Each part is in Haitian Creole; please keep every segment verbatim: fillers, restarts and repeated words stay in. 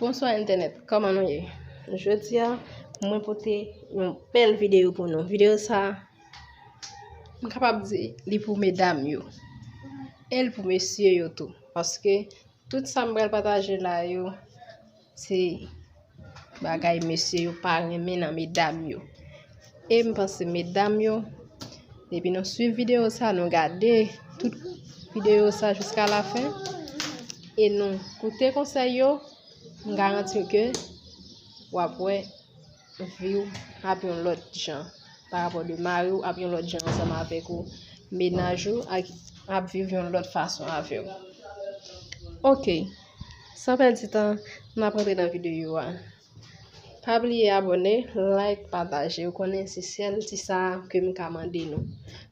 Bonswa entènèt, kòman nou ye? Jodi a, mwen pote yon bèl videyo pou nou. Videyo sa, m kapab di li pou medam yo. E l pou mesye yo tou. Paske tout sa m pral pataje la yo, se bagay mesye yo pa renmen nan medam yo. E m panse medam yo, depi nou swiv videyo sa, nou gade tout videyo sa jiska lafen, e nou koute konsèy yo, m garanti w ke w ap wè vi w ap yon lòt jan pa rapò de mari w ap yon lòt jan ansanm avèk ou, mennaj ou ak, ap viv yon lòt fason avè w. Ok, san pèdi tan, n ap rantre nan videyo a. Pa bliye abòne, like, pataje. Ou konnen se sèl ti sa ke m ka mande nou.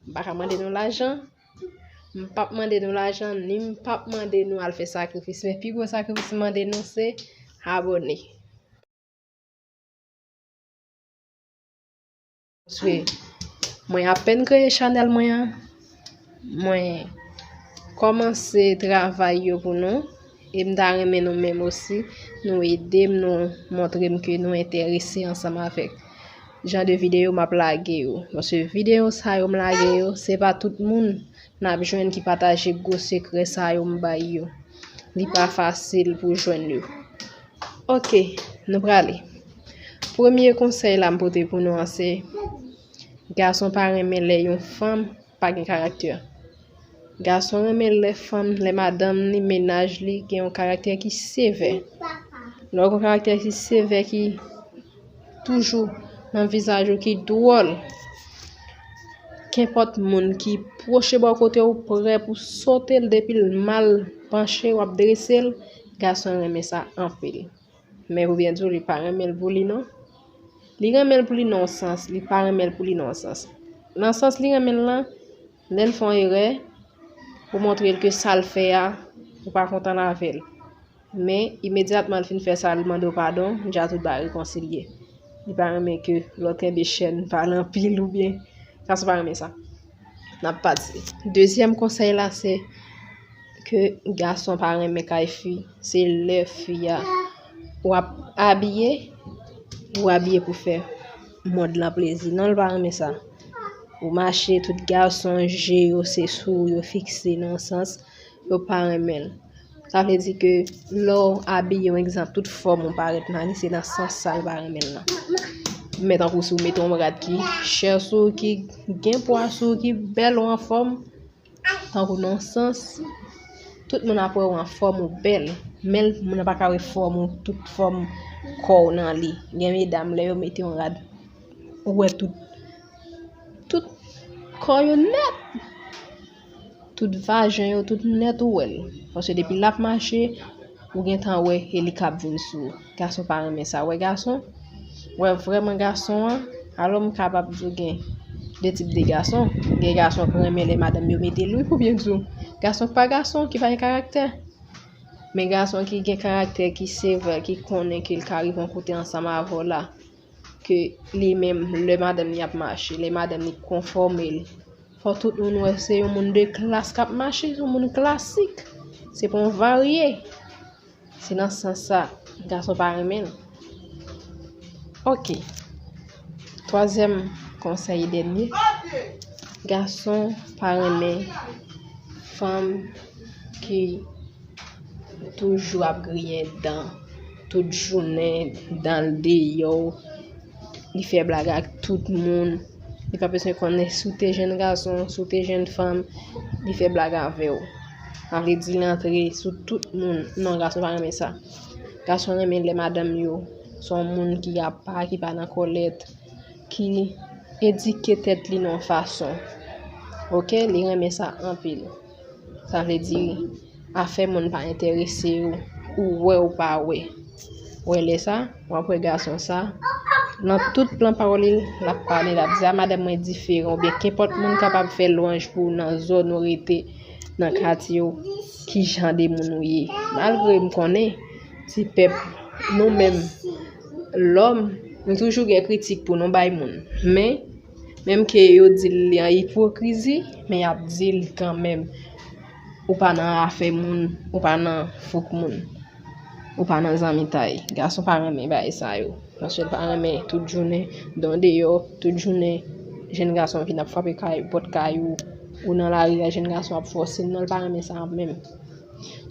M pa ka mande nou lajan, m p ap mande nou lajan, ni m p ap mande nou al fè sakrifis. Men pi gwo sakrifis m mande nou se abòne. Paske mwen apèn kreye chanèl mwen an, mwen kòmanse travay yo pou nou, e m ta renmen nou menm osi, nou ede m, nou montre m ke nou enterese ansanm avèk jan de videyo m ap lage yo. Paske videyo sa yo m lage yo, se pa tout moun n ap jwenn ki pataje gwo sekrè sa yo m bay yo. Li pa fasil pou jwenn yo. Ok, nou prale. Premye konsèy la m pote pou nou an se, gason pa renmen lè yon fanm pa gen karaktè. Gason renmen lè fanm, lè madanm ni mennaj li gen yon karaktè ki sevè. Lè w gen yon karaktè ki sevè, ki toujou nan vizaj ou, ki dwòl, kenpòt moun ki pwoche bò kote w, prè pou sote l, depi l mal panche, w ap drese l, gason renmen sa anpil. Men pou byen di w, li pa renmen l pou li non. Li renmen l pou li nan yon sans, li pa renmen l pou li nan yon sans. Nan sans li renmen l lan, lè l fè yon erè, ou montre l ke sa l fè a, ou pa kontan avè l. Men, imedyatman l fin fè sa, l mande w padon, deja tout bagay rekonsilye. Li pa renmen ke lè w kenbe chèn, pale anpil oubyen, gason pa renmen sa. N ap pati. Dezyèm konsèy la, se ke gason pa renmen kay fi, se lè fi a w ap abiye, ou abiye pou fè mond lan plezi. Non, l pa renmen sa. Ou mache, tout gason, je yo se sou ou yo fikse nan sans, yo pa renmen l. Sa vle di ke lè w abiye, yon egzanp, tout fòm ou parèt nan li, se nan sans sa l pa renmen l lan. Men tankou si w mete yon rad ki chè sou ou, ki gen pwa sou ou, ki bèl ou anfòm, tankou nan yon sans, tout moun ap wè w anfòm, ou bèl, men moun nan pa ka wè fòm ou, tout fòm kò w nan li. Gen medam, lè yo mete yon rad, ou wè tout, tout kò yo nèt. Tout vajen yo, tout nèt ou wè l. Paske depi l ap mache, ou gentan wè e li k ap vin sou ou. Gason pa renmen sa. Wè gason, wè vrèman gason an, alò m kapab di w gen de tip de gason. Gen gason ki renmen lè madanm yo mete lwi pou byen di w. Gason ki pa gason, ki pa gen karaktè. Men gason ki gen karaktè, ki sevè, ki konnen ke l ka rive yon kote ansanm avè w la, ke li menm, lè madanm li ap mache, lè madanm li konfòme l, fò tout moun wè se yon moun de klas k ap mache, se yon moun klasik. Se pa yon varye. Se nan sans sa, gason pa renmen l. Ok. Twazyèm konsèy e dènye. Gason pa renmen fanm ki toujou ap griyen dan, tout jounen dan l deyò, li fè blag ak tout moun, li pa bezwen konnen si w te jenn gason, si w te jenn fanm, li fè blag avè w. Sa vle di li antre sou tout moun. Non, gason pa renmen sa. Gason renmen lè madanm yo se yon moun ki apa, ki pa nan kòlèt, ki edike tèt li nan yon fason. Ok, li renmen sa anpil. Sa vle di, afè moun pa enterese w, ou wè ou pa wè. Wè lè sa, w ap wè gason sa, nan tout plan pawòl li, l ap pale, l ap di, "A, madanm mwen diferan," oubyen kenpòt moun kapab fè lwanj pou w nan zòn ou rete, nan katye w, ki jan de moun ou ye. Malgre m konnen, ti pèp, nou menm, lòm, nou toujou gen kritik pou nou bay moun. Men, menm ke yo di l li an ipokrizi, men y ap di l kanmenm. Ou pa nan afè moun, ou pa nan fouk moun. Ou pa nan zanmitay. Gason pa renmen bagay sa yo. Paske l pa renmen tout jounen, dan deyò, tout jounen, jèn gason vin ap frape kay, pòt kay ou, ou nan lari a, jèn gason ap fòse l, non, l pa renmen sa menm.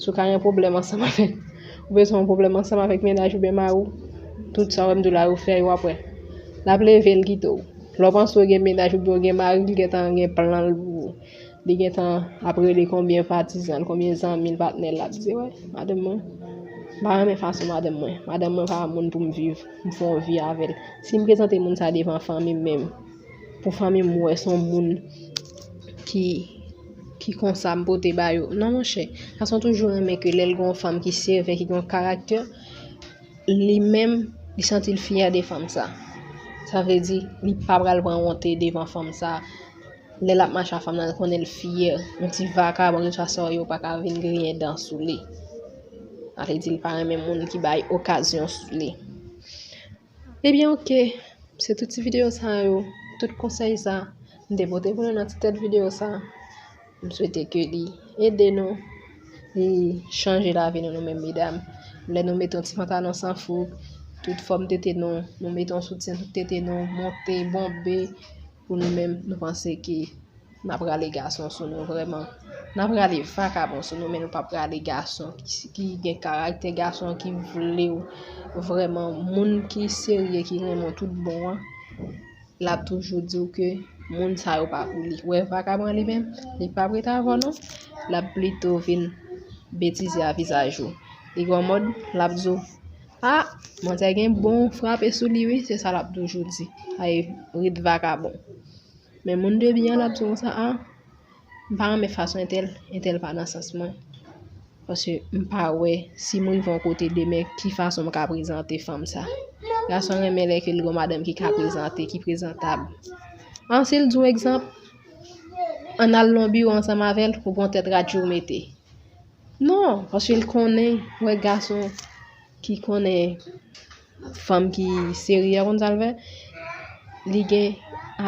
Si w ka gen pwoblèm ansanm avèk, ou bezwen yon pwoblèm ansanm avèk mennaj oubyen mari w, tout sa w wè m di w la, ou fè yo apre. L ap leve, l kite w. Lè w panse w gen mennaj oubyen w gen mari, li gentan gen plan l pou ou. Li gentan ap rele konbyen patizan l, konbyen zanmi l, patnè l, l ap di, wè, madanm mwen, m pa renmen fason madanm mwen. Madanm mwen pa moun pou m viv, m fè yon vi avè l. Si m prezante moun sa devan fanmi m menm, pou fanmi m wè se yon moun ki, ki konsa m pote ba yo. Non, monchè, gason toujou renmen ke lè l gen yon fanm ki sevè, ki gen yon karaktè, li menm, li santi l fyè de fanm sa. Sa vle di, li pa pral pran wonte devan fanm sa. Lè l ap mache ak fanm nan, l konnen l fyè. Yon ti vakabon, yon ti asòye, yo pa ka vin griyen dan sou li. Sa vle di, l pa renmen moun ki bay okazyon sou li. Ebyen, oke. Se tout ti videyo sa yo, tout konsèy sa, m te pote pou nou nan ti tèt videyo sa. M swete ke li ede nou, li chanje lavi nou, nou menm medam. Lè nou mete yon ti pantalon san fouk, tout fòm tete nou, nou mete yon soutyen tout tete nou, monte, bonbe, pou nou menm, nou panse ke n ap rale gason sou nou vrèman. N ap rale vakabon sou nou, men nou p ap rale gason ki, ki gen karaktè, gason ki vle w vrèman, moun ki serye, ki renmen w tout bon an. L ap toujou di w ke moun sa yo pa pou li. Ou wè vakabon an li menm, li p ap ret avè w non. L ap plito vin betize a vizaj ou. Li gen yon mòd, l ap di w, a, manzè gen bon frape sou li wi, se sa l ap toujou di. Ay, ret vakabon. Men moun de byen an, l ap di w konsa, a, m pa renmen fason entèl, entèl pa nan sans mwen. Paske m pa wè si m rive yon kote demen, ki fason m ka prezante fanm sa. Gason renmen lè ke l gen yon madanm ki ka prezante, ki prezantab. An, si l di w egzanp, ann al nan biwo ansanm avè l, ou gen yon tèt radyo w mete. Non, paske l konnen, wè gason ki konnen fanm ki serye a konn sa l fè. Li gen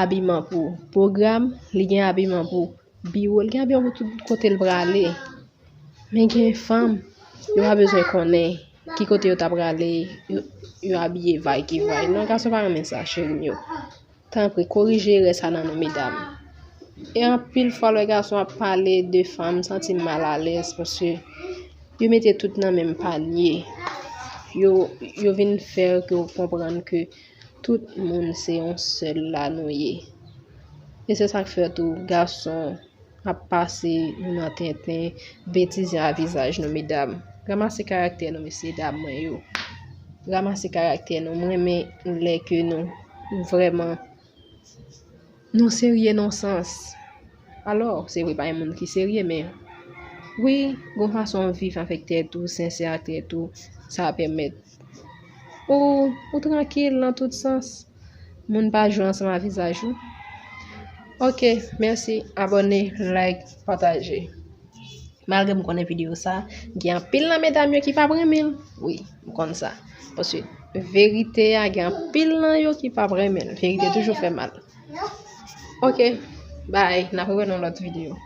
abiman pou pwogram, li gen abiman pou biwo, li gen abiman pou tout kote l prale. Men gen fanm, yo pa bezwen konnen ki kote yo ta prale, yo, yo abiye vay ki vay. Non, gason pa renmen sa, cheri m yo. Tanpri, korije erè sa nan nou, medam. E anpil fwa, lè gason ap pale de fanm, m santi m mal alèz, paske yo mete tout nan menm panye. Yo, yo vin fè ke w konprann ke tout moun se yon sèl la nou ye. E se sa k fè tou, gason ap pase nou nan tenten, betize a vizaj nou, medam. Ranmase karaktè nou, mesye dam mwen yo. Ranmase karaktè nou. M renmen lè ke nou vrèman, nou serye nan sans. Alò, se vre, pa gen moun ki serye, men wi, gon fason w viv avèk tèt ou, sensè ak tèt ou, sa pèmèt ou, ou trankil nan tout sans. Moun pa jwe ansanm a vizaj ou. Ok, mèsi. Abòne, like, pataje. Malgre m konnen videyo sa, gen anpil nan medam yo ki p ap renmen l. Wi, m konn sa. Paske verite a, gen anpil nan yo ki p ap renmen l. Verite toujou fè mal. Ok, bye. N ap rewè nan lòt videyo.